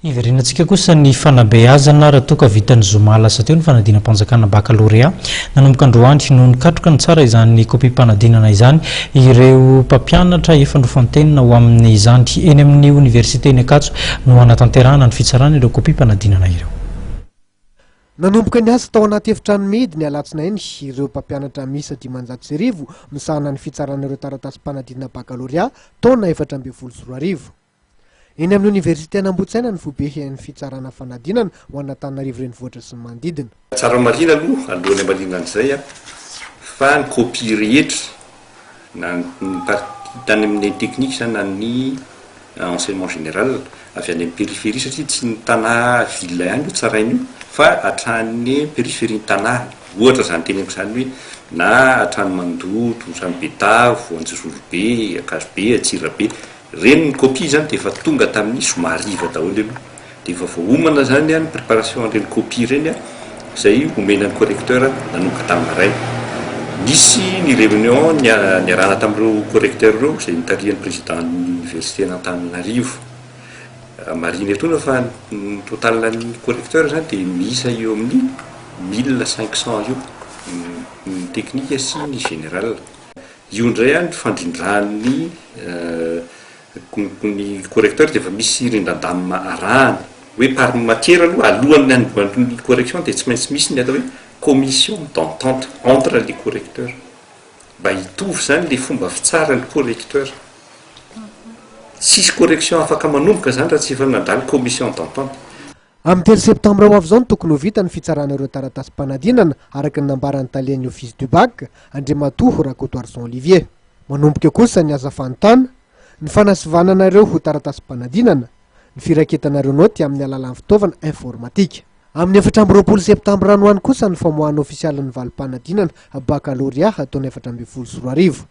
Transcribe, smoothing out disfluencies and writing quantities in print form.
Hiverenantsika kosa ny fanabeazana raha toa ka vita ny zoma lasa teo ny fanadinam-panjakana bakalorea. Nanomboka androany no nikatroka nitsara izany kopiam-panadinana izany ireo mpampianatra efa nofantenina ho amin'izany. Eny amin'ny oniversiten'i Ankatso no hanatanterahana ny fitsarana ireo kopiam-panadinana ireo. Nanomboka niasa tao anaty efitrano mihidy ny alatsinainy ireo mpampianatra miisa 1500 misahana ny fitsarana ireo taratasim-panadinana bakalorea taona 2014. Eny amin'ny oniversiten'Ambohitsaina ny foiben'ny fitsarana fanadinana ho an'Antananarivo Renivohitra sy ny manodidina. Tsara marihina aloha alohan'ny hamaliana an'izay fa ny copie rehetra na ny partie tany amin'ny technique izany na ny enseignement général avy any amin'ny périphérie satria tsy ny Tana ville ihany io tsaraina io fa hatrany périphérie ny Tana ohatra izany teneniko izany hoe na hatrany Mandoto, hatrany Betafo, Anjozorobe, Ankazobe, Antsirabe. Ireny ny copie izany dia efa tonga tamin'ny zoma hariva daholo aloha. Dia efa voaomana izany ny préparation an'ireny copie ireny izay omena ny correcteur nanomboka tamin'ny maraina. Nisy ny réunion niarahana tamin'ireo correcteur ireo izay notarihan'ny président-n'ny université an'Antananarivo. Marihina etoana fa ny total ny correcteur izany dia miisa eo amin'ny 1500 eo, ny technique sy ny général. Io indray an, ny fandrindran'ny ny correcteur dia efa misy rindran-damina arahana. Hoe par matière aloha, alohan'ny hanombohan'ny ny correction dia tsy maintsy misy ny atao hoe commission d'entente entre les correcteurs. Mba hitovy izany ilay fomba fitsaran'ny correcteur. Tsisy correction afaka manomboka izany raha tsy efa nandalo commission d'entente. Amin'ny 3 septambra ho avy izao no tokony ho vita ny fitsarana ireo taratasim-panadinana, araka ny nambaran'ny talen'ny Office du Bac, Andriamatoa Rakotoarison Olivier. Manomboka eo kosa ny asa fanontana, ny fanasivanana ireo ho taratasim-panadinana, ny firaketana ireo naoty amin'ny alalan'ny fitaovana informatika. Amin'ny 24 septambra any ho any kosa ny famoahana ofisialy ny valim-panadinana bakalorea taona 2014.